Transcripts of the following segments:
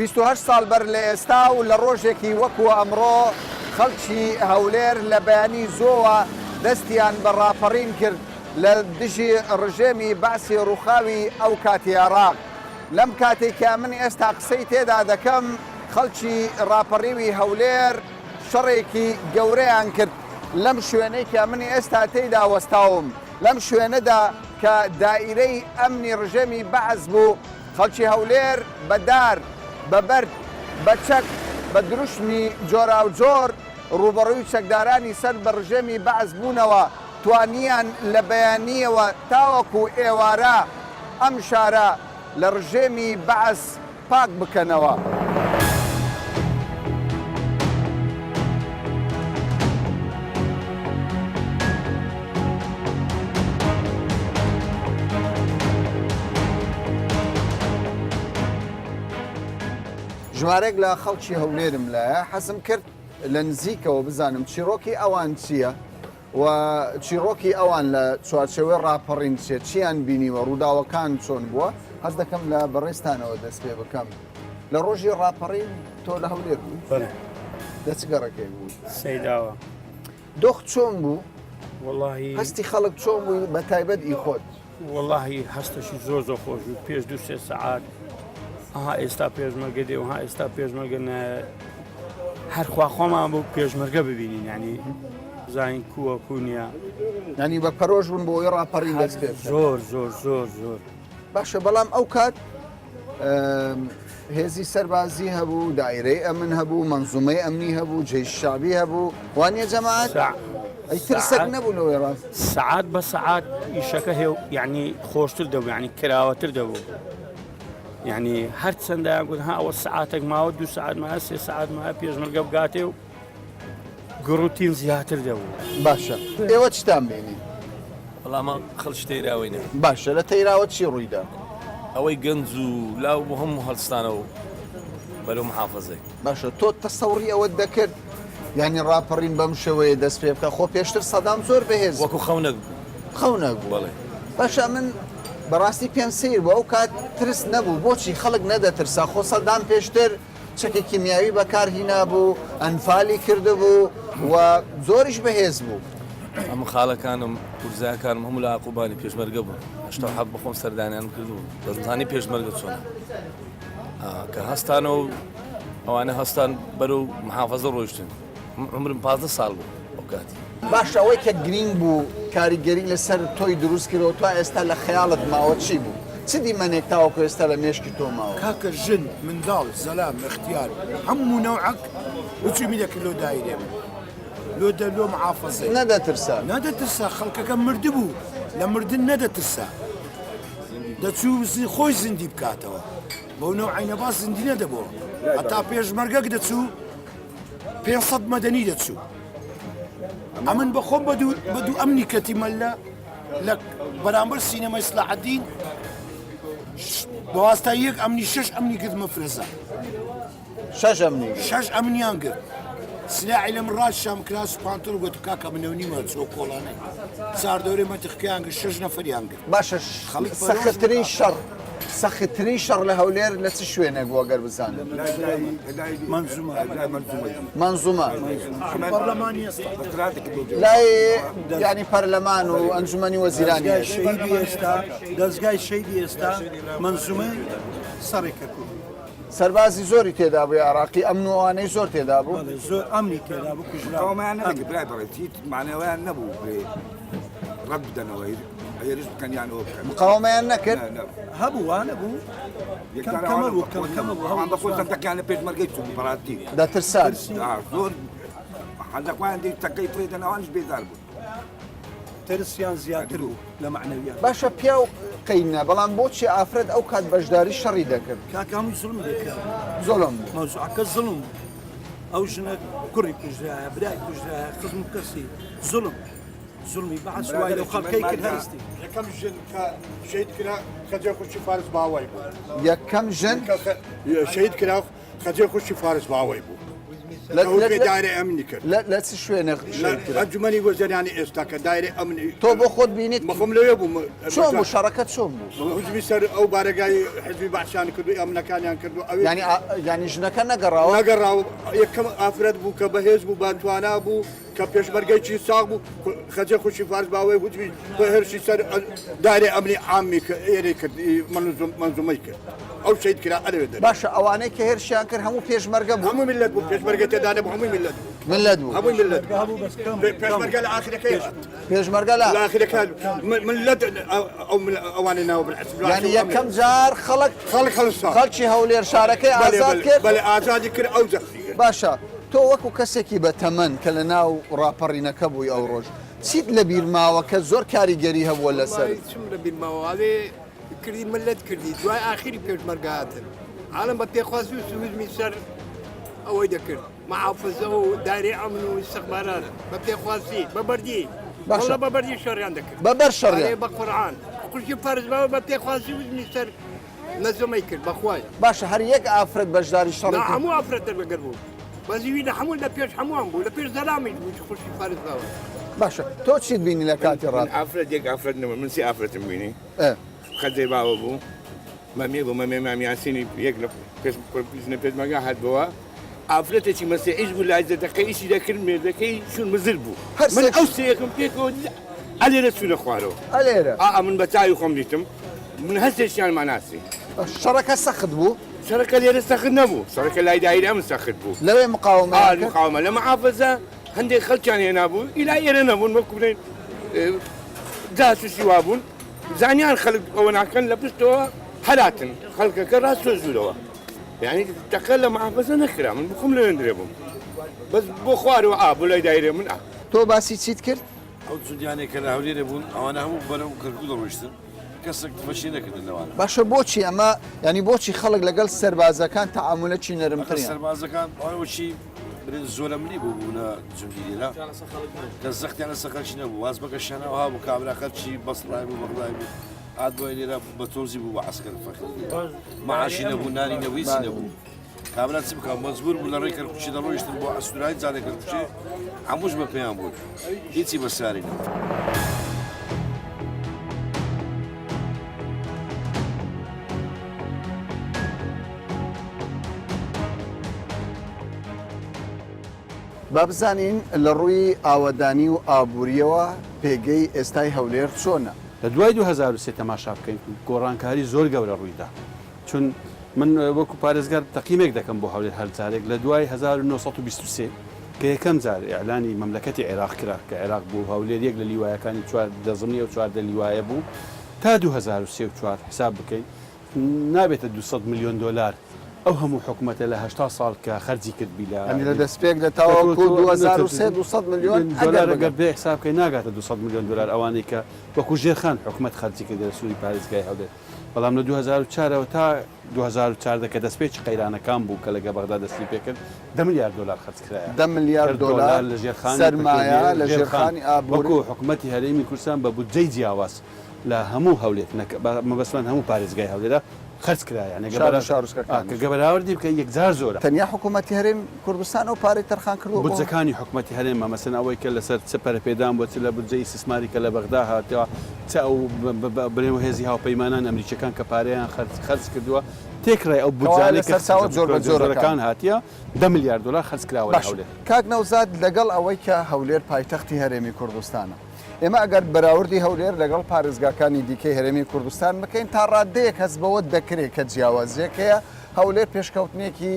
28 ساڵ بەر لە ئێستا و لە ڕۆژێکی وەکو ئەمڕۆ خەڵکی هەولێر لە بەیانی زۆوە دەستیان بە ڕاپەڕین کرد لە دژی ڕژێمی بەعسی ڕووخاوی ئەو کاتی عێراق. لەم کاتەی کە من ئێستا قسەی تێدا دەکەم خەڵکی ڕاپەڕیوی هەولێر شەڕێکی گەورەیان کرد لەم شوێنەی کە من ئێستا تێیدا وەستاوم، لەم شوێنەدا کە دائیرەی ئەمنی ڕژێمی بەعس بوو، خەڵکی هەولێر بە دار، بە بەرد، بە چەک، بە دروشمی جۆراوجۆر ڕووبەڕووی چەکدارانی سەر بە ڕژێمی بەعس بوونەوە، توانیان لە بەیانییەوە تاوەکو ئێوارە ئەم شارە لە ڕژێمی بەعس پاک بکەنەوە. ژمارەیەک لە خەڵکی هەولێرم لایە، حەزم کرد لە نزیکەوە بزانم چیڕۆکی ئەوان چییە و چیڕۆکی ئەوان لە چوارچێوەی ڕاپەڕین چیە، چیان بینیوە، ڕووداوەکان چۆن بووە، حەز دەکەم لە بەڕێزتانەوە دەست پێ بکەم. لە ڕۆژی ڕاپەڕین تۆ لە هەولێر بووی؟ بەڵێ. لە چ گەڕەکێک بووی؟ سەیداوە. دۆخ چۆن بوو؟ وەڵاهی هەستی خەڵک چۆن بوو بە تایبەت ئی خۆت؟ وەڵاهی هەستەشی زۆر زۆر خۆش بوو پێش دوو سێ سەعات ئەها ئێستا پێشمەرگە دێ و ها ئێستا پێشمەرگە نایە هەر خوا خۆمان بوو پێشمەرگە ببینین ینی بزانین کووە کو نییە ینی بە پەرۆش بوون بۆ ئەوەی ڕاپەڕین دەست پێ بکەن. زۆر زۆر زۆر زۆر باشە بەڵام ئەو کات هێزی سەربازی هەبوو، دایرەی ئەمن هەبوو، مەنزومەی ئەمنی هەبوو، جەیش شەعبی هەبوو، وانیە جەماعەت؟ ئەی ترسێک نەبوو لەوەی ڕاست؟ سەعات بە سەعات ئیشەکە هێو یعنی خۆشتر دەبوو یعنی کراوەتر دەبوو یعنی هەر چەندیان گوت ها ئەوە سەعاتێک ماوە دو سەعات مایە سێ سەعات مایە پێشمەرگە بگاتێ و گڕوتین زیاتر دەبوو. باشە ئێوە چتان بینی؟ وەڵا ئەمە خەڵکی تەیراوەینە. باشە لە تەیراوە چی ڕوویدا؟ ئەوەی گەنج و لاو بوو هەموو هەڵستانەوە بەرەو محافەزەی. باشە تۆ تەسەوڕی ئەوەت دەکرد یانی ڕاپەڕین بەم شێوەیە دەست پێ بکا؟ خۆ پێشتر سەدام زۆر بەهێز بوو. وەکوو خەونێک بوو. خەونێک بوو. بەڵێ. باشە من بەڕاستی پێم سەیر بوو ئەو کات ترس نەبوو بۆچی خەڵک نەدەترسا خۆ سەدام پێشتر چەکی کیمیاوی بەکار هینابوو، ئەنفالی کردبوو و زۆریش بەهێز بوو. ئەمن خاڵەکانم، پورزاکانم هەموو لە ئاقوبانی پێشمەرگە بوون. 87 بەخۆم سەردانیانم کردبوو. دەمزانی پێشمەرگە چۆنە. کە هەستانەوە ئەوانە هەستان بەرەو محافەزە ڕۆیشتن. عومرم 15 ساڵ بوو ئەو کاتی. باشە ئەوەی کە گرینگ بوو کاریگەری لەسەر تۆی دروست کرد و تا ئێستا لە خەیاڵت ماوە چی بوو؟ چ دیمەنێک تاوەکو ئێستا لە مێشکی تۆ ماوە؟ کاکە ژن، منداڵ، زەلام، ئختیار هەموو نەوعەک هجومی دەکرد لۆ دایرێ من لۆ دە لۆ محافەزەی. نەدەترسا؟ نەدەترسا خەڵکەکە مردبوو لە مردن نەدەترسا دەچوو خۆی زیندی بکاتەوە بەو نەوعەی نەبا زیندی نەدەبۆوە هەتا پێشمەرگەک دەچوو 500 مەدەنی دەچوو ئەمن بەخۆم بە دوو بە دوو ئەمنی کەتیمە لە لە بەرامبەر سینەمای سلاحەدین بە واستای یەک ئەمنی شش ئەمنی گرت مەفرەزە شش ئەمنی شش ئەمنیان گرت سلاحی لە من ڕاکشام کراس و پانتۆڵ گوت کاکە منەوە نیمە چۆ کۆڵانەی چاردەورەی مەنتیقەکەیان گرت شش نەفەریان گرت باشە خەڵک پەرۆش سەختترین بوو. شەڕ سەختترین شەڕ لە هەولێر لە چ شوێنێک بوو ئەگەر بزانم؟ مەنزومە لای یانی پەرلەمان و ئەنجومەنی وەزیرانی ئێستا دەزگای شەیدی ئێستا مەنزومەی سەڕی کەرکوک سەربازی زۆری تێدا بوو عراقی ئەمن و ئەوانەی زۆر تێدا بوو زۆر ئەمنی تێدا بوو کوژرا برای بەڕێز هیچ مانەوەیان نەبوو ڕەت بدەنەوە هێرش بکەن یان ئەوە بکەن. مقاوەمەیان نەکرد؟ نا، نا. هەبوو وا نەبوو؟ کەم کەمە بوو کەم کەمە بوو ئەوان بە خۆیان تەقیان لە پێشمەرگەی چوو بەڕاستی. دەترسان. ئا، زۆر حەزەکوان دی تەقەی فرێ دەن ئەوانیش بێزار بوون. ترسیان زیاتر بوو لە مەعنەویات. باشە پیاو قەینا بەڵام بۆچی ئافرەت ئەو کات بەشداری شەڕی دەکرد؟ کاکە هەمووی زوڵمی لێ کرابوو. زوڵم بوو. مەوزوعەکە زوڵم بوو. ئەو ژنە کوڕی کوژرایە، برای کوژرایە، خزم و کەسی زوڵم. زوڵمی بەعس وای لەو خەڵکەی کرد هەستی. یەکەم ژن کە شەهید کرا خەجێ خوشکی فارس باوەی بوو. یەکەم ژن کە شەهید کرا خەجێ خوشکی فارس باوەی بوو. لە هوجمی دایرەی ئەمنی کرد. لە چ شوێنێک شەهید کرا؟ ئەنجومەنی وەزیرانی ئێستا کە دایرەی ئەمنی. تۆ بۆ خۆت بینیت؟ بەخۆم لەوێ بووم. چۆن بوو شەڕەکە چۆن بوو؟ هوجمی سەر ئەو بارەگای حزبی بەعسیان کرد و ئەمنەکانیان کرد و ئەوێ. یانی یانی ژنەکە نەگەڕاوە؟ نەگەڕاوە یەکەم ئافرەت بوو کە بەهێز بوو بە توانا بوو کە پێشمەرگەیەکی ساغ بوو خەجێ خوشی فارس باوەی هوجمی هێرشی سەر دایرەی ئەمنی عامی ئێرەی کرد مەنزومەی کرد. ئەو شەهید کرا ئەلەوێ دەرێ. باشە ئەوانەی کە هێرشیان کرد هەموو پێشمەرگە بوون؟ هەموو میللەت بوو پێشمەرگە تێدا نەبوو هەمووی میللەت بوو. میللەت بوو. هەمووی میللەت بوو. پێشمەرگە لە ئاخرەکەی هات. پێشمەرگە لە لە ئاخرەکە میللەت ئەو ئەوانەی ناوە بن حزب یانی یەکەم جار خەڵک خەڵک هەڵسا خەڵکی هەولێر شارەکەی ئازاد کرد. بەلێ ئازادی کرد ئەو جەختی کرد. باشە تۆ وەکو کەسێکی بە تەمەن کە لە ناو ڕاپەڕینەکە بووی ئەو ڕۆژ چیت لە بیر ماوە کە زۆر کاریگەری هەبووە لەسەرت؟ وەڵاهی چم لە بیر ماوە ئەوێ کردی ملت کردی دوای ئاخیری پێشمەرگە هاتن عالم بە پێخواست و سوزمی سەر ئەوەی دەکرد محافزە و داری ئەمن و استخبارات بە پێخواستی بە بەردی باشە. بە بەردی شەڕیان دەکرد بە بەر شەڕیان. ئەرێ بە قورعان خوشکی فەرز بە بە پێخواستی وزمی سەر نەزمەی کرد بەخوای باشە هەر یەک ئافرەت بەشداری شەڕی نا کرد؟ هەموو ئافرەتە لەگەر بوو بەزیوی لە هەموو لە پێش هەمووان بوو لە پێش زەلامیش بوو خوشکی فەرز باوە باشە تۆ چیت بینی لە کاتی من ڕات؟ ئافرەت یەک ئافرەت نەبوو من سێ ئافرەتم بینی خەجەی باوە بوو مەمێ بوو مەمێ مام یاسینی یەک لە پێش ژنە پێشمەرگە هات بەوە ئافرەتێکی مەسیحیش بوو لای جەدەکە ئیشی دەکرد مێردەکەی چون مزر بوو هەر من سێ ئەو سێیەکم پێکەوە دیت ئەلێرە چوونە خوارەوە ئەلێرە ئا من بە چاوی خۆم دیتم من هەر سێشیانمان ناسی شەڕەکە سەخت بوو؟ شەڕەکە لێرە سەخت نەبوو شەڕەکە لای دایرە من سەخت بوو لەوێ مقاومەیان ئا کرد؟ مقاومە لە محافزە هەندێک خەڵکیان هێنابوو ئیلا ئێرە نەبوون وەکو بڵێن جاسوسی وابوون زانیان خەڵک ئەوە ناکەن لە پشتەوە هەراتن خەڵکەکە ڕاست چۆ ژوورەوە یعنی تەقە لە محافزە نەکرا من بخۆم لەوێندرێ بووم بەس بۆ خوارەوە ئا بۆ لای دایرێ من ئا. تۆ باسی چیت کرد؟ ئەو جوندیانەی کە لە هەولێرێ بوون ئەوانە هەموو بەرەو کەرکوک دەڕۆیشتن کەسێک تفەشی نەکردن لەوانە. باشە بۆچی ئەمە یانی بۆچی خەڵک لەگەڵ سەربازەکان تەعامولەکی ئەخر نەرمتریان؟ سەربازەکان ئەوانە وەکی برێن زۆرەملی بوو بوونە جوندی لێرە کەس زەختیان لەسەر خەلکی نەبوو واز بەکەشیان ئەوها بوو کابرا خەلکی بەسڕای بوو بەغدای بوو هات بۆ لێرە بە تۆزی بوو بە عەسکەر فەخر معاشی نەبوو نانی نەبوو هیچی نەبوو کابرا چ بکا مەجبور بوو لە ڕێی کەرکوکی دەڕۆیشتن بۆ ئەستورای جادە کەرکوکی هەمووش بە پێیان بوون هیچی بە ساری نەبوو. با بزانین لە ڕووی ئاوەدانی و ئابوورییەوە پێگەی ئێستای هەولێر چۆنە؟ لە دوای 2003 تەماشا بکەین گۆڕانکاری زۆر گەورە ڕوویدا چون من وەکو پارێزگار تەقیمێک دەکەم بۆ هەولێر هەر جارێک لە دوای 1923 کە یەکەم جار ئیعلانی مەملەکەتی عێراق کرا کە عێراق بوو هەولێر یەک لە لیوایەکانی چوار دەزمنی ئەو 14 لیوایە بوو تا 2003 و چوار حساب بکەین نابێتە 200 ملیۆن دۆلار ئەو هەموو حکومەتە لە 80 ساڵ کە خەرجی کرد بی لە یانی لە دەستپێک لە تاوەکو 2003 200 ملیۆن دۆلار ئەگەر بێ حساب بکەین ناگاتە 200 ملیۆن دۆلار ئەوانەی کە وەکو ژێرخان حکومەت خەرجی کرد لە سنووری پارێزگای هەولێر بەڵام لە 2004 ەوە تا 2014 کە دەستپێکی قەیرانەکان بوو کە لەگە بەغدا دەستی پێکرد دە ملیار دۆلار خەرج کرایە دە ملیار دۆلار لە ژێرخانی سەرمایە لە ژێرخان ژێرخانی ئابووری وەکو حکومەتی هەرێمی کوردستان بە بودجەی جیاواز لە هەموو هەولێر نەک مەبەستمان هەموو پارێزگای هەولێرە خەرج کرا یانی شار و شارۆچکەکانیش. کە بەراوردی بکەی یەکجار زۆرە. تەنیا حکوومەتی هەرێم کوردستان ئەو پارەی تەرخان کردووە بۆ. بودجەکانی حکومەتی هەرێمە، مەسەلەن ئەوەی کە لەسەر چ پەرەپێدان بووە، چ لە بودجەی ئیستیسماری کە لە بەغدا هاتووە، چ ئەو بنێو هێزی هاوپەیمانان ئەمریکیەکان کە پارەیان خەرج کردووە، تێکڕای ئەو کەوایە بودجانەی لە کە سەرچاوە جۆربەجۆرەکان. جۆرەکان هاتیە، دە ملیار دۆلار خەرج کراوە لە باشە هەولێر. کاک نەوزاد لەگەڵ ئەوەی کە هەولێر پایتەختی هەرێمی کوردستانە، ئێمە ئەگەر بەراوردی هەولێر لەگەڵ پارێزگاکانی دیکەی هەرێمی کوردستان بکەین تا ڕاددەیەک هەست بەوە دەکرێت کە جیاوازییەک هەیە، هەولێر پێشکەوتنێکی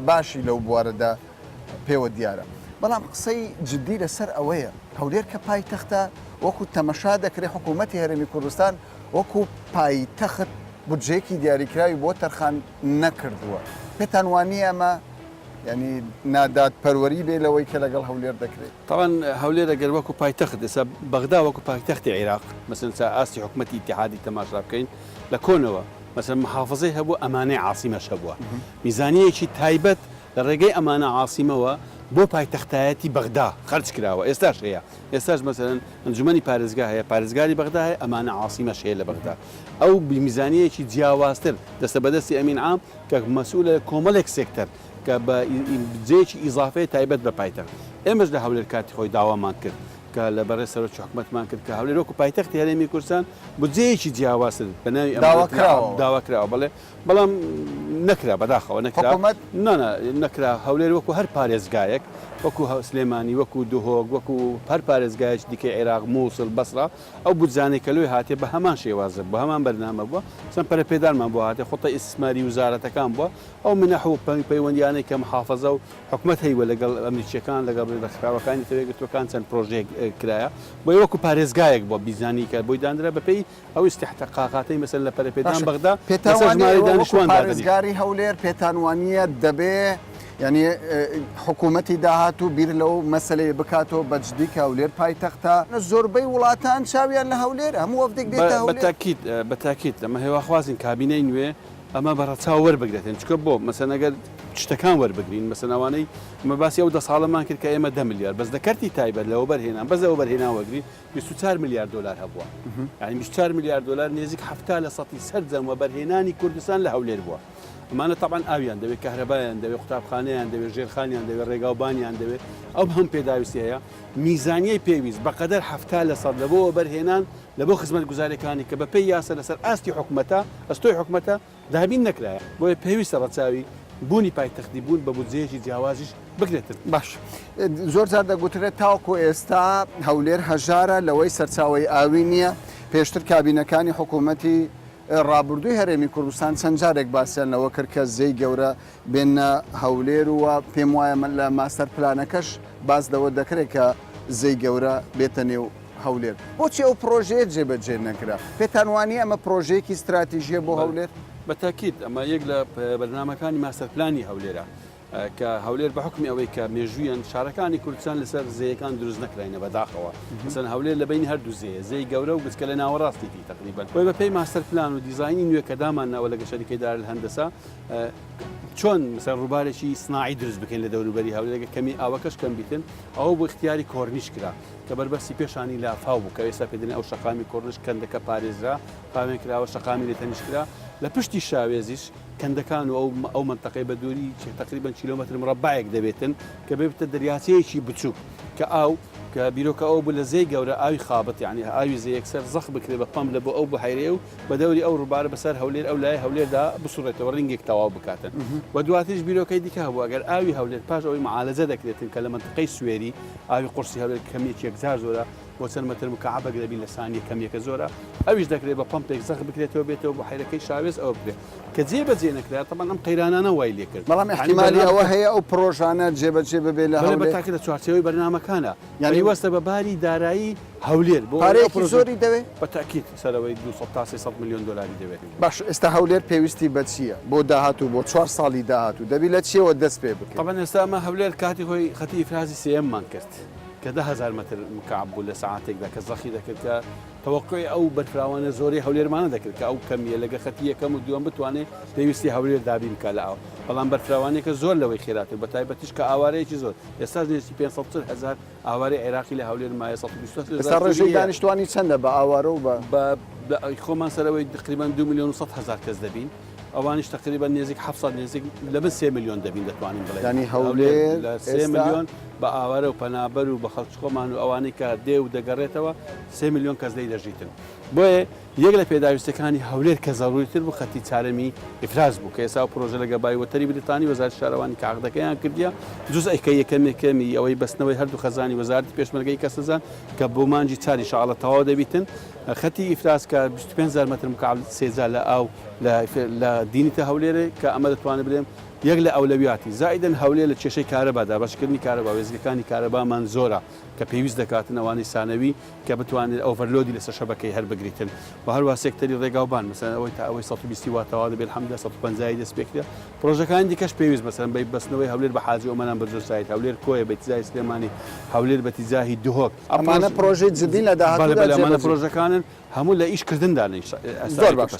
باشی لەو بوارەدا پێوە دیارە، بەڵام قسەی جدی لەسەر ئەوەیە هەولێر کە پایتەختە وەکو تەمەشا دەکرێت حکوومەتی هەرێمی کوردستان وەکو پایتەخت بودجەیەکی دیاریکراوی بۆ تەرخان نەکردووە، پێتان وانییە ئەمە یانی نادادپەروەری بێ لەوەی کە لەگەڵ هەولێر دەکرێت؟ تەبعەن هەولێر ئەگەر وەکو پایتەخت ئێستا بەغدا وەکو پایتەختی عیراق مەسەلەن سا ئاستی حکومەتی ئیتیحادی تەماشا بکەین لە کۆنەوە مەسەلەن محافزەی هەبوو ئەمانەی عاسیمەش هەبووە میزانیەکی تایبەت لە ڕێگەی ئەمانە عاسیمەوە بۆ پایتەختایەتی بەغدا خەرج کراوە ئێستاش هەیە ئێستاش مەسەلەن ئەنجومەنی پارێزگا هەیە پارێزگاری بەغدا هەیە ئەمانە عاسیمەش هەیە لە بەغدا ئەو میزانیەکی جیاوازتر دەستە بەدەستی ئەمین عام کە مەسئولە لە کۆمەڵێک سێکتەر. کە بە بودجەیەکی ئیزافەیە تایبەت بە پایتەخت. ئێمەش لە هەولێر کاتی خۆی داوامان کرد کە لە بەڕێز سەرۆکی حکومەتمان کرد کە هەولێر وەکو پایتەختی هەرێمی کوردستان بودجەیەکی جیاوازتر بە ناوی داوا کراوە. داوا کراوە بەڵێ بەڵام نەکرا بەداخەوە نەکرا. حکومەت؟ نا نا نەکرا هەولێر وەکو هەر پارێزگایەک وەکو سلێمانی وەکو دهۆک وەکو هەر پارێزگایەکی دیکەی عێراق مووسڵ بەسڕە ئەو بودجانەی کە لۆی هاتێ بە هەمان شێوازە بە هەمان بەرنامە بووە چەند پەرەپێدانمان بۆ هاتێ خوتەی ئیستسماری وزارەتەکان بووە ئەو منح و پەیوەندیانەی کە محافەزە و حکومەت هەیوە لەگەڵ ئەمریکیەکان لەگەڵ ڕێکخراوەکانی نەتەوە یەکگرتووەکان چەند پرۆژەیەک کرایە بۆیە وەکو پارێزگایەک بووە بیزانی کە بۆی دانرا بەپێی ئەو ئیستحقاقاتەی مەسەلەن لە پەرەپێدان باشە بەغدا پێتان لەسەر وانیە ژمارەی ئێوە وەکو دانیشتوان دادەنێ. پارێزگاری هەولێر پێتان وانیە دەبێ یانی حکوومەتی داهاتوو بیر لەو مەسەلەیە بکاتەوە بە جدی کە هەولێر پایتەختە؟ زۆربەی وڵاتان چاویان لە هەولێرە هەموو وەفدێک دێتە بە هەولێر. تاکید بە تاکید ئەمە هێواخوازین کابینەی نوێ ئەمە بە ڕەچاو وەربگرێتن چونکە بۆ مەسەن ئەگەر شتەکان وەربگرین مەسەن ئەوانەی ئەمە باسی ئەو دە ساڵەمان کرد کە ئێمە دە ملیار بەس لە کەرتی تایبەت لە وەبەرهێنان بەس لە وەبەرهێنان وەرگرین 24 ملیار دۆلار هەبووە یعنی 24 ملیار دۆلار نێزیک 70 لە سەتی سەرجەم وەبەرهێنانی کوردستان لە هەولێر بووە ئەمانە تەبعەن ئاویان دەوێت کەهرەبایان دەوێت قوتابخانەیان دەوێت ژێرخانیان دەوێت ڕێگاوبانیان دەوێت ئەو هەم پێداویستی هەیە میزانیەی پێویست بەقەدەر 70 لە سەد لە بۆ وەبەرهێنان لە بۆ خزمەتگوزاریەکانی کە بەپێی یاسا لەسەر ئاستی حکومەتە، ئەستۆی حکومەتە، دابین نەکرایە، بۆیە پێویستە ڕەچاوی بوونی پایتەختی بوون بە بودجەیەکی جیاوازیش بکرێتن. باش زۆر جار دەگوترێت تاوەکو ئێستا هەولێر هەژارە لەوەی سەرچاوەی ئاوی نییە، پێشتر کابینەکانی حکوومەتی ڕابردووی هەرێمی کوردستان چەند جارێک باسیان لەوە کرد کە زێی گەورە بێننە هەولێر و پێم وایە لە ماستەر پلانەکەش باس لەوە دەکرێت کە زێی گەورە بێتە نێو هەولێر. بۆچی ئەو پڕۆژەیە جێبەجێ نەکرا؟ پێتان وانییە ئەمە پڕۆژەیەکی ستراتیژییە بۆ هەولێر؟ بە تاکید ئەمە یەک لە بەرنامەکانی ماستەر پلانی هەولێرە کە هەولێر بە حوکمی ئەوەی کە مێژوویان شارەکانی کوردستان لەسەر زێیەکان دروست نەکراینە بەداخەوە مەسەلەن هەولێر لە بەینی هەردوو زێیە زێی گەورە و گچکە لە ناوەڕاستیتی تەقریبەن بۆیە بە پێی ماستەر پلان و دیزاینی نوێ کە دامان ناوە لەگە شەریکەی دارالهەندەسە چۆن مەسەلەن ڕووبارێکی سناعی دروست بکەین لە دەوروبەری هەولێر گەر کەمی ئاوەکەش کەم بیتن ئەوە بۆ ئیختیاری کۆرنیش کرا کە بەربەستی پێشانی لافاو بوو کە ئێستا پێ دەلێن ئەو شەقامی کۆرنش کەندەکە پارێزرا خاوێن کراوە شەقامی لێ تەنیشت کرا لە پشتی شاوێزیش کەندەکان و ئەو ئەو مەنتەقەی بە دووری تەقریبەن کیلۆمەتر مڕەبایەک دەبێتن کە ببێتە دەریاچەیەکی بچووک کە ئاو کە بیرۆکە ئەو بوو لە زێی گەورە ئاوی خابت یعنی ئاوی زێ یەکسەر زەخ بکرێ بە پەمپ لە بۆ ئەو بحیرەیە و بە دەوری ئەو ڕووبارە بەسەر هەولێر ئەو لای هەولێردا بسوڕێتەوە ڕینگێک تەواو بکاتن و دواتریش بیرۆکەی دیکە هەبوو ئەگەر ئاوی هەولێر پاش ئەوەی معالەجە دەکرێتن کە لە مەنتقەی سوێری ئاوی قورسی هەولێر کەمیەکی یەکجار زۆرە بۆ چەند مەتر مکعبێک دەبی لە سانیە کەمیەکە زۆرە ئەویش دەکرێت بە پەمپێک زەخ بکرێتەوە بێتەوە بحیرەکەی شاوێز ئەوە بکرێت کە جێ بەجێ نەکرا تەبعەن ئەم قەیرانانە وای لێکرد بەڵام یانی ئیحتیمالی ئەوە بەرنامەکە هەیە ئەو پڕۆژانە جێبەجێ ببێ لە بەڵێ بە هەولێر؟ تاکید لە چوارچێوەی بەرنامەکانە یانی پەیوەستە بە باری دارایی هەولێر بۆ ئەوەی ئەو پارەیەکی پڕۆژە زۆری دەوێ؟ بە تاکید سەرەوەی 200 تا 300 ملیۆن دۆلاری دەوێت. باش ئێستا هەولێر پێویستی بە چییە بۆ داهاتوو بۆ چوار ساڵی داهاتوو دەبی لە چییەوە دەست پێ بکەی؟ تەبعەن ئێستا ئەمە هەولێر کاتی خۆی خەتی ئیفرازی سێیەممان کرد کە 10,000 مەتر مکعب بوو لە سەعاتێکدا کە زەخی دەکرد کە تەوەقوعی ئەو بەرفراوانە زۆرەی هەولێرمانە دەکرد کە ئەو کەمییە لەگە خەتی یەکەم و دووەم بتوانێت پێویستی هەولێر دابین بکات لە ئاو، بەڵام بەرفراوانیەکە زۆر لەوەی خێراتر بەتایبەتیش کە ئاوارەیەکی زۆر ئێستاش نزیکی 540 هەزار ئاوارەی عێراقی لە هەولێر مایە 128 ئێستا هەزار ڕێژەی سووری هەیە. دانیشتوانی چەندە بە ئاوارە و بە. بە خۆمان سەرەوەی تقریبەن دوو ملیۆن و 100 هەزار کەس دەبین ئەوانیش تقریبەن نێزیک 700 نێزیک لە بن سێ ملیۆن دەبین دەتوانین بڵێین یانی هەولێر هەولێر لە سێ ئێستا. ملیۆن بە ئاوارە و پەنابەر و بە خەڵکی خۆمان و ئەوانەی کە دێ و دەگەڕێتەوە سێ ملیۆن کەس لێی دەژیتن. بۆیە یەک لە پێداویستیەکانی هەولێر کە زەروریتر بوو خەتی چارەمی ئیفراز بوو کە ئێستا ئەو پرۆژە لەگە بای وەتەری بریتانی وەزارەتی شارەوانی کە عەقدەکەیان کردیە جوزئێکە یەکەمێکەمی ئەوەی بەستنەوەی هەردوو خەزانی وەزارەتی پێشمەرگەی کەسەزان کە بۆ مانگی چار ان شاء اللە تەواو دەبیتن خەتی ئیفراز کە 25 هەزار مەتر مکعب سێجا لە ئاو لە لە دینیتە هەولێرێ کە ئەمە دەتوانێت بلێم یەک لە ئەولەویاتی زائیدەن هەولێر لە کێشەی کارەبا دابەشکردنی کارەبا وێستگەکانی کارەبامان زۆرە کە پێویست دەکاتن ئەوانەی سانەوی کە بتوانێت overload ی لەسەر شەبەکەی هەر بگریتن و هەروە سێکتەری ڕێگاوبان مەسەلەن ئەوەی تا ئەوەی 120 وا تەواو دەبێت الحمدللە 150 ی دەست پێکرێ پرۆژەکانی دیکەش پێویست مەسەلەن بە بەستنەوەی هەولێر بە حاجی ئۆمەران بە جۆسایت هەولێر کۆیە بە ئیتجاهی سلێمانی هەولێر بە تیجاهی دهۆک ئەم ئەمانە پرۆژەی جدین لە بەڵێ داهاتوودا بەڵێ ئەمانە جێبەجێ پرۆژەکانن هەموو لە ئیش کردندان ئێستا زۆر باش.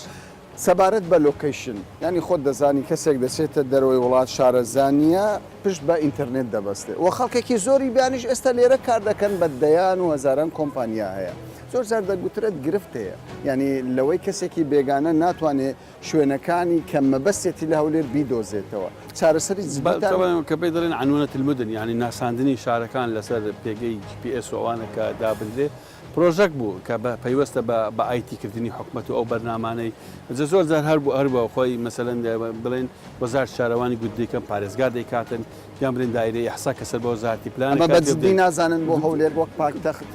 سەبارەت بە location، یانی خۆت دەزانی کەسێک دەچێتە دەرەوەی وڵات شارەزا نییە پشت بە ئینتەرنێت دەبەستێ و خەڵکێکی زۆری بیانیش ئێستا لێرە کار دەکەن بە دەیان و هەزاران کۆمپانیا هەیە زۆر جار دەگوترێت گرفت هەیە یانی لەوەی کەسێکی بێگانە ناتوانێ شوێنەکانی کە مەبەستێتی لە هەولێر بیدۆزێتەوە چارەسەری جدیتان کە پێی دەڵێن عنونة المدن یانی ناساندنی شارەکان لەسەر پێگەی GPS و ئەوانە کە دابنرێ پرۆژەک بوو کە بە پەیوەستە بە بە IT کردنی حکومەت و ئەو بەرنامانەی جە زۆر جار هەر بوو هەر بوو خۆی مەسەلەن بڵێن وەزارەتی شارەوانی گوت دەیکەم پارێزگار دەیکاتن یان بڵێن دایرەی ئیحسا کە سەر بە وەزارەتی پلانە ئەمە بە جدی نازانن بۆ هەولێر وەک پایتەخت؟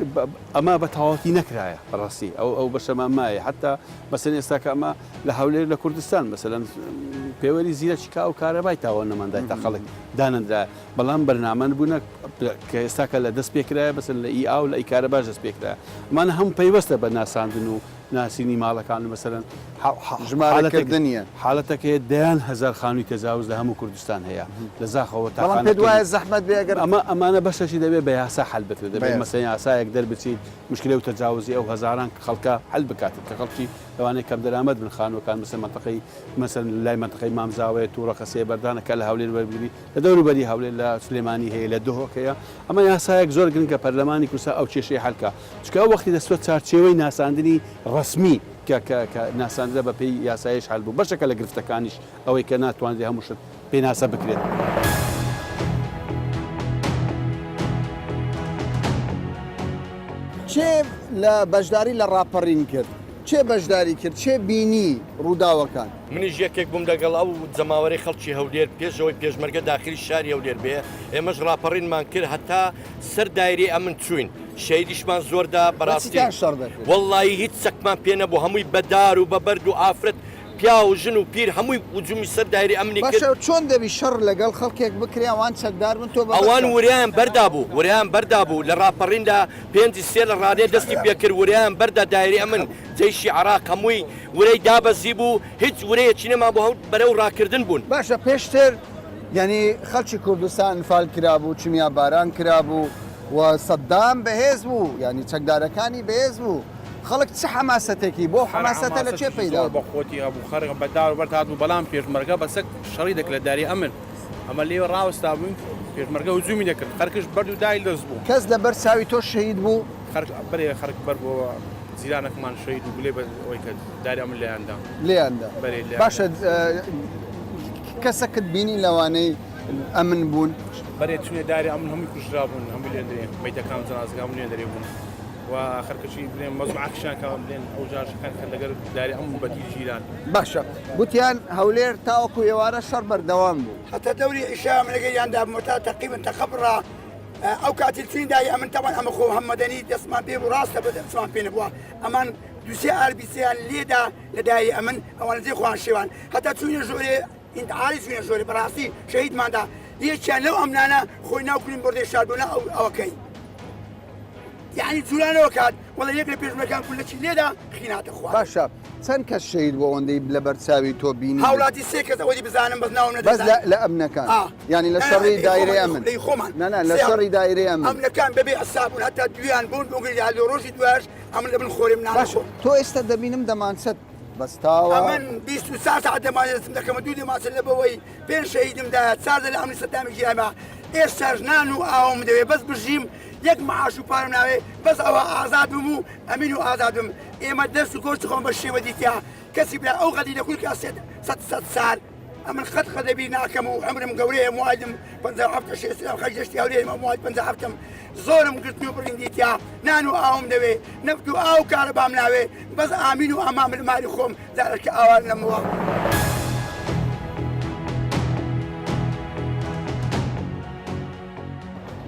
ئەمە بە تەواوەتی نەکرایە بەڕاستی ئەو ئەو بەشەمان مایە حەتا مەسەلەن ئێستا کە ئەمە لە هەولێر لە کوردستان مەسەلەن پێوەری زیرەکی کا و کارەبای تاوە نەماندای تا خەڵک دانەنرایە بەڵام بەرنامە بوونە کە ئێستاکە لە دەست پێکرایە بەسەر لە ئی ئاو لە ئی کارەباش دەست پێکرایە ئەمانە هەموو پەیوەستە بە ناساندن و ناسینی ماڵەکان و مەسەلەن ژمارەکردنیە. حالەتێک هەیە دەیان هەزار خانووی تەجاوز لە هەموو کوردستان هەیە لە زاخەوە تا بەڵام پێت وایە زەحمەت بێ ئەگەر ئەمە ئەمانە بەشەکی دەبێ بە یاسا حەل بکرێت دەبێت مەسەلەن یاسایەک دەربچیت مشکلەی و تەجاوزی ئەو هەزاران خەڵکە حەل بکات کە خەڵکی لەوانەیە کەمدەرامەت بن خانووەکان مەسەلەن مەنتەقەی مەسەلەن لای مەنتەقەی مامزاوەیە توڕەقە سێبەردانە کە لە هەولێر وەربگری لە دەوروبەری هەولێر لە سلێمانی هەیە لە دهۆک هەیە ئەمە یاسایەک زۆر گرنگە پەرلەمانی کوردستان ئەو کێشەیە حەل کا چونکە ئەو وەختی دەستوە چارچێوەی ناساندنی ڕەسمی کە کە کە ناساندرا بە پێی یاسایش حەل بوو بەشەکە لە گرفتەکانیش ئەوەی کە ناتوانرێ هەموو شت پێناسە بکرێت. کێ لە بەشداری لە ڕاپەڕین کرد؟ کێ بەشداری کرد؟ کێ بینی ڕووداوەکان؟ منیش یەکێک بووم لەگەڵ ئەو جەماوەرەی خەڵکی هەولێر پێش ئەوەی پێشمەرگە داخلی شاری هەولێر بێ ئێمەش ڕاپەڕینمان کرد هەتا سەر دایرەی ئەمن چووین شەهیدیشمان زۆر دا بەڕاستی بە چیتان شەڕ دەکرد؟ وەڵڵاهی هیچ چەکمان پێ نەبوو هەمووی بە دار و بە بەرد و ئافرەت پیاو و ژن و پیر هەمووی هجومی سەر دایرەی ئەمنی کرد. باشە چۆن دەبی شەڕ لەگەڵ خەڵکێک بکرێ ئەوان چەکدار بن تۆ بە ئەوان بەچەک؟ وریان بەردا بوو وریان بەردا بوو لە ڕاپەڕیندا پێنجی سێ لە ڕانیە دەستی پێکرد وریان بەردا دایرەی ئەمن جەیشی عراق هەمووی ورەی دابەزیبوو هیچ ورەیەکی نەمابوو هەموو بەرەو ڕاکردن بوون. باشە پێشتر یانی خەڵکی کوردستان ئەنفال کرابوو کیمیاباران کرابوو و سەدام بەهێز بوو یانی چەکدارەکانی بەهێز بوو خەڵک چ حەماسەتێکی بۆ حەماسەتە لە چێ پەیدا بە خۆتی هەبوو خەرق بە دار و بەرد هاتبوو بەڵام پێشمەرگە بە سەگ شەڕی دەکرد لە داری ئەمن ئەمە لێوە ڕاوەستا بووین پێشمەرگە هجومی دەکرد خەرکش بەرد و دای دەست بوو. کەس لەبەر چاوی تۆ شەهید بوو؟ خەرک بەرێ خەرک بەر بۆوە جیرانەکمان شەهید بوو گولەی بە ئەوەی کە داری ئەمن لێیان دا. لێیان دا. بەرێ لێیان دا. باشە کەسەکت بینی لەوانەی ئەمن بوون؟ بەرێ چونێ داری ئەمن هەمووی کوژرابوون هەمووی لێندرێ مەیتەکان و جەنازەکان هەموو لێندرێ بوون و خەرکەشی بلێن مەزموعەکشیان کە بلێن ئەو جاشەکان کە لەگەر داری ئەمن بە تیر گیران. باشە گوتیان هەولێر تاوەکو ئێوارە شەڕ بەردەوام بوو. هەتا دەوری عیشا من لەگەریان دابووم هەتا تەقریبەن تەقە بڕا ئەو کاتی چوین دای ئەمن تەبعەن ئەمە خۆ هەم مەدەنی دەستمان پێ بوو ڕاستە بە دەستمان پێ نەبووە ئەمان دوسێ ئاربیسیان لێدا لە دای ئەمن ئەوان جێ خۆیان شێوان هەتا چوینە ژۆرێ ئینتعالی چوینە ژۆرێ بەڕاستی شەهیدماندا یەکیان لەو ئەمنانە خۆی ناو کولین بردێ شاردۆنە ئەو ئەوەکەی یعنی جولانەوە کات وەڵا یەک لە پێشمەرگان کولەکی لێدا خیناتە خوار. باشە چەند کەس شەهید بوو ئەوەندەی لەبەر چاوی تۆ بینی؟ هاوڵاتی سێ کەس ئەوەی بزانم بەس ناوم نەدەزانی. بەس لە لە ئەمنەکان یانی لە شەڕی دایرەی ئەمن؟ لەی خۆمان نا نا لە شەڕی دایرەی ئەمن. ئەمنەکان بەبێ حساب بوون هەتا دویان بوون بۆ گری لە ڕۆژی دوایش ئەمن لە بن خۆرێم نان باشە تۆ ئێستا دەبینم دەمانچەت بەستاوە. ئەمن 24 ساعت دەمانچە دەستم دەکەمە دوو دەمانچە لەبەوەی پێنج شەهیدم دایە چاردە لە ئەمنی سەدامی گیرامە ئێستاش نان و ئاوم دەوێ بەس بژیم یەک معاش و پارەم ناوێ بەس ئەوە ئازاد بم و ئەمین و ئازاد بم ئێمە دەست و گۆشتی خۆم بە شێوە دیتیا کەسی برا ئەو غەدی لە کولکا سێت سەد سەد سار ئەمن قەت قەت لەبیر ناکەم و عمرم گەورەیە موالدم 57 شێستم خەج دەشتی هەولێرم ئەو موالد 57 زۆرم گرتن و بڕین دیتیا نان و ئاوم دەوێ نەفت و ئاو کارەبام ناوێ بەس ئامین و ئەمام لە ماری خۆم جارێکە ئاوار نەمەوە.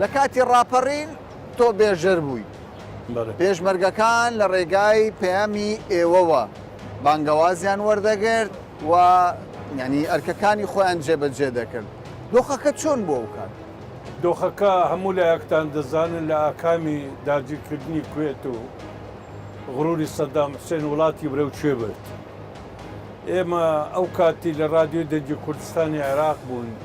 لە کاتی ڕاپەڕین تۆ بێژەر بووی. پێشمەرگەکان لە ڕێگای پەیامی ئێوەوە بانگەوازیان وەردەگرت و یانی ئەرکەکانی خۆیان جێبەجێ دەکرد. دۆخەکە چۆن بوو ئەو کات؟ دۆخەکە هەموو لایەکتان دەزانن لە ئاکامی داگیرکردنی کوێت و غروری سەدام حوسێن وڵاتی بەرەو کوێ برد. ئێمە ئەو کاتی لە ڕادیۆی دەنگی کوردستانی عێراق بووین.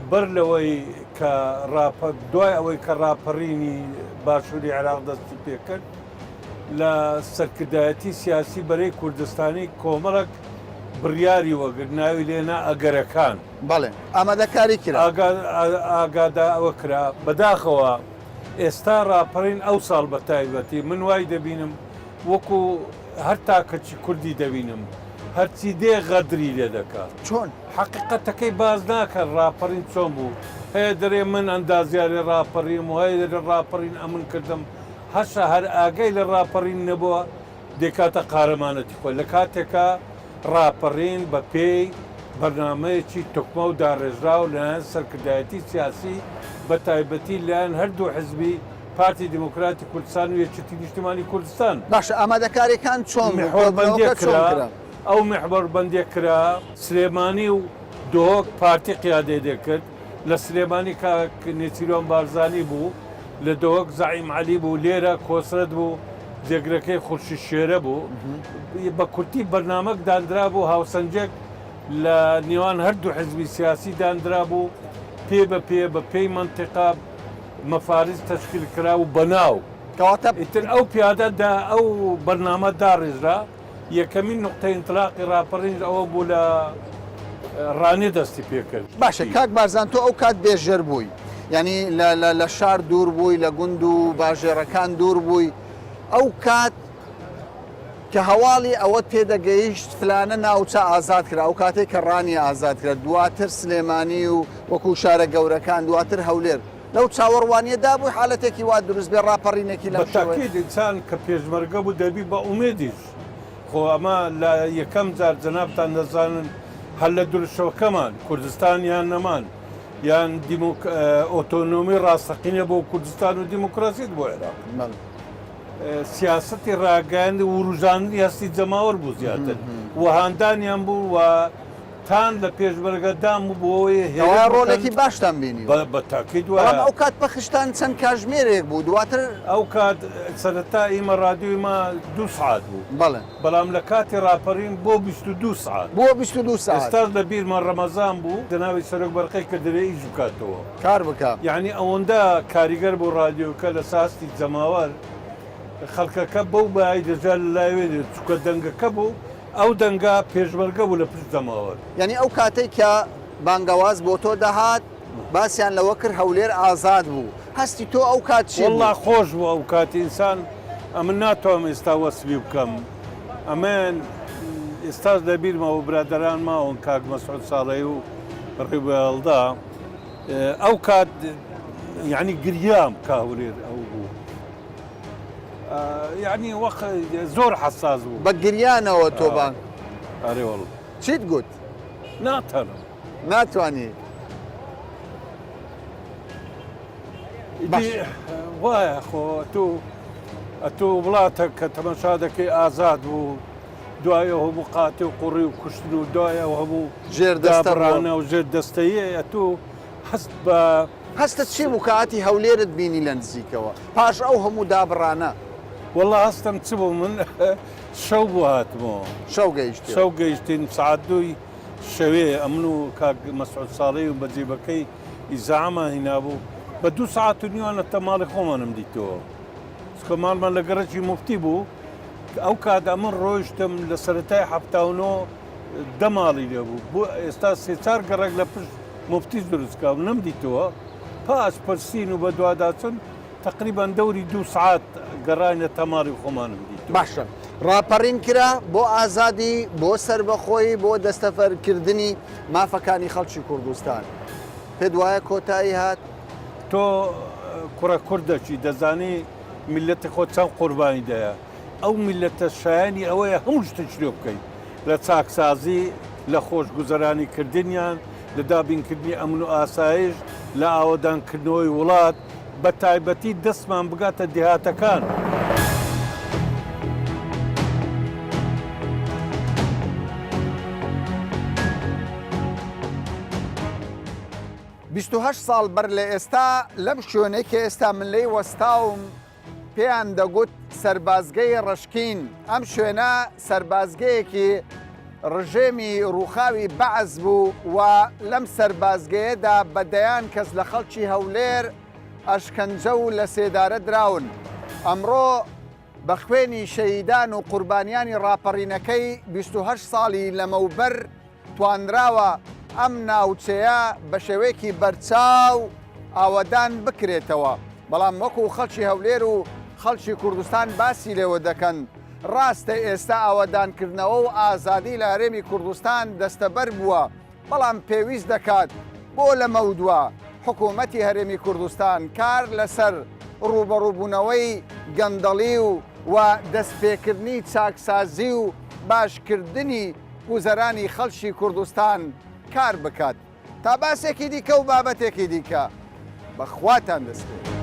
بەر لەوەی کە ڕاپە دوای ئەوەی کە ڕاپەڕینی باشووری عێراق دەستی پێکرد لە سەرکردایەتی سیاسی بەرەی کوردستانی کۆمەڵک. بڕیاری وەگرت ناوی لێنا ئەگەرەکان. بەڵێ ئامادەکاری کرا. ئاگادا ئەوە کرا. بەداخەوە ئێستا ڕاپەڕین ئەو ساڵ بە تایبەتی من وای دەبینم وەکو هەر تاکەکی کوردی دەبینم هەرچی دێ غەدری لێ دەکا. چۆن؟ حەقیقەتەکەی باس ناکەن ڕاپەڕین چۆن بوو هەیە دەرێ من ئەندازیاری ڕاپەڕیم و هەیە دەرێ ڕاپەڕین ئەمن کردم هەشە هەر ئاگای لە ڕاپەڕین نەبووە دەیکاتە قارەمانەتی خۆی لە کاتێکا ڕاپەڕین بە پێی بەرنامەیەکی تۆکمە و داڕێژراو لەلایەن سەرکردایەتی سیاسی بە تایبەتی لایەن هەردوو حزبی پارتی دیموکراتی کوردستان و یەکێتی نیشتیمانی کوردستان. باشە ئامادەکاریەکان چۆن بوو؟ میحوەربەندیەک کۆبوونەوەکە چۆن کرا، کرا؟ ئەو میحوەربەندیە کرا، سلێمانی و دهۆک پارتی قیادەی دەکرد، لە سلێمانی کاک نێچیروان بارزانی بوو، لە دهۆک زەعیم عەلی بوو، لێرە کۆسرەت بوو، جێگرەکەی خورشید شێرە بوو. بە کورتی بەرنامەک داندرابوو، هاوسەنگیەک لە نێوان هەردوو حزبی سیاسی داندرابوو، پێ بە پێ بە پێی مەنتیقە مەفارز تەشکیل کرا و بەناو. کەواتە. ئیتر ئەو پیادە دا ئەو بەرنامە داڕێژرا، یەکەمین نوقتەی ئینتلاقی ڕاپەڕینیش ئەوە بوو لە ڕانیە دەستی پێکرد. باشە کاک بارزان تۆ ئەو کات بێژەر بووی یانی لە لە لە شار دوور بووی لە گوند و باژێڕەکان دوور بووی ئەو کات کە هەواڵی ئەوەت پێ دەگەیشت فلانە ناوچە ئازاد کرا ئەو کاتێک کە ڕانیە ئازاد کرا دواتر سلێمانی و وەکو شارە گەورەکان دواتر هەولێر لەو چاوەڕوانیە دابووی حالەتێکی وا دروست بێ ڕاپەڕینێکی لەم بە شێوەیە؟ تاکید ئینسان کە پێشمەرگە بوو دەبی بە ئومێدیش خۆ ئەمە لە یەکەم جار جەنابتان دەزانن هەر لە دروشمەکەمان کوردستان یان نەمان یان دیموک ئۆتۆنۆمی ڕاستەقینە بۆ کوردستان و دیموکراسیت بۆ عێراق بەڵێ. سیاسەتی ڕاگەیاند وروژاندنی هەستی جەماوەر بوو زیاتر و هاندانیان بوو و تان لە پێشمەرگە دان بوو بۆ ئەوەی هێرش کەوایە بکەن. ڕۆڵێکی باشتان بینیوە. بە بە تاکید وایە. بەڵام ئەو کات پەخشتان چەند کاژمێرێک بوو دواتر. ئەو کات سەرەتا ئیمە ڕادیۆی ما دوو سەعات بوو. بەڵێ. بەڵام لە کاتی ڕاپەڕین بۆ 22 سەعات. بۆ 22 سەعات. ئێستاش لە بیرمە ڕەمەزان بوو جەنابی سەرۆک بەرقەی کرد دەبێ ئیش بکاتەوە. کار بکا. یەعنی ئەوەندە کاریگەر بوو ڕادیۆکە لە ساستی جەماوەر خەڵکەکە بەو بای دەجا لە لای وێ دێت چونکە دەنگەکە بوو ئەو دەنگە پێشمەرگە بوو لە پشت جەماوەر. یانی ئەو کاتەی کە بانگەواز بۆ تۆ دەهات باسیان لەوە کرد هەولێر ئازاد بوو هەستی تۆ ئەو کات چی بوو؟ وەڵا خۆش بوو ئەو کات ئینسان ئەمن ناتوانم ئێستا وەسفی بکەم ئەمن ئێستاش لە بیرمەوە برادەران ماون کاک مەسعود ساڵەی و ڕیبێڵدا ئەو کات یعنی گریام کە هەولێر ئەو بوو یعنی وەخ زۆر حەساس بوو. بە گریانەوە تۆ بانگ. ئەرێ وەڵا. چیت گوت؟ ناتوانم. ناتوانی. باش وایە خۆ ئەتوو ئەتوو وڵاتە کە تەمەشا دەکەی ئازاد بوو دوای ئەو هەموو قاتی و قوڕی و کوشتن و دوای ئەو هەموو ژێر دەستە دابڕانە و ژێر دەستەیە ئەتوو هەست بە هەستت چی بوو کاتی هەولێرت بینی لە نزیکەوە پاش ئەو هەموو دابڕانە؟ وەڵا هەستم چ بوو من شەو بوو هاتمەوە. شەو گەیشتیەوە. شەو گەیشتین سەعات دووی شەوێ ئەمن و کاک مەسعود ساڵەی و بەجیبەکەی ئیزاعەمان هینابوو بە دوو سەعات و نیوان لە ماڵی خۆمانم دیتەوە چونکە ماڵمان لە گەڕەکی موفتی بوو ئەو کات ئەمن ڕۆیشتم لە سەرەتای 79 دە ماڵی لێ بوو بۆ ئێستا سێ چار گەڕەک لە پشت موفتیش دروست کراو نەمدیتەوە پاش پرسین و بەدواداچون تەقریبەن دەوری دوو سەعات گەڕاینە تا ماڵی خۆمانم دیتەوە. باشە ڕاپەڕین کرا بۆ ئازادی بۆ سەربەخۆیی بۆ دەستەفەرکردنی مافەکانی خەڵکی کوردستان پێت وایە کۆتایی هات؟ تۆ کوڕە کوردەکی دەزانی میللەتی خۆت چەند قوربانی دایە ئەو میللەتە شایەنی ئەوەیە هەموو شتێکی لۆ بکەی لە چاکسازی لە خۆشگوزەرانی کردنیان لە دابینکردنی ئەمن و ئاسایش لە ئاوەدانکردنەوەی وڵات بە تایبەتی دەستمان بگاتە دێهاتەکان. 28 ساڵ بەر لە ئێستا لەم شوێنەی کە ئێستا من لێی وەستاوم پێیان دەگوت سەربازگەی ڕەشکین، ئەم شوێنە سەربازگەیەکی ڕژێمی ڕووخاوی بەعس بوو و لەم سەربازگەیەدا بە دەیان کەس لە خەڵکی هەولێر ئەشکەنجە و لەسێدارە دراون. ئەمڕۆ. بە خوێنی شەهیدان و قوربانیانی ڕاپەڕینەکەی 28 ساڵی لەمەوبەر توانراوە ئەم ناوچەیە بە شێوەیەکی بەرچاو ئاوەدان بکرێتەوە، بەڵام وەکو خەڵکی هەولێر و خەڵکی کوردستان باسی لێوە دەکەن، ڕاستە ئێستا ئاوەدانکردنەوە و ئازادی لە هەرێمی کوردستان دەستەبەر بووە، بەڵام پێویست دەکات بۆ لەمەودوا حکوومەتی هەرێمی کوردستان کار لەسەر ڕووبەڕووبوونەوەی گەندەڵی و و دەستپێکردنی چاکسازی و باشکردنی گوزەرانی خەڵکی کوردستان کار بکات. تا باسێکی دیکە و بابەتێکی دیکە بە خواتان دەسپێرم.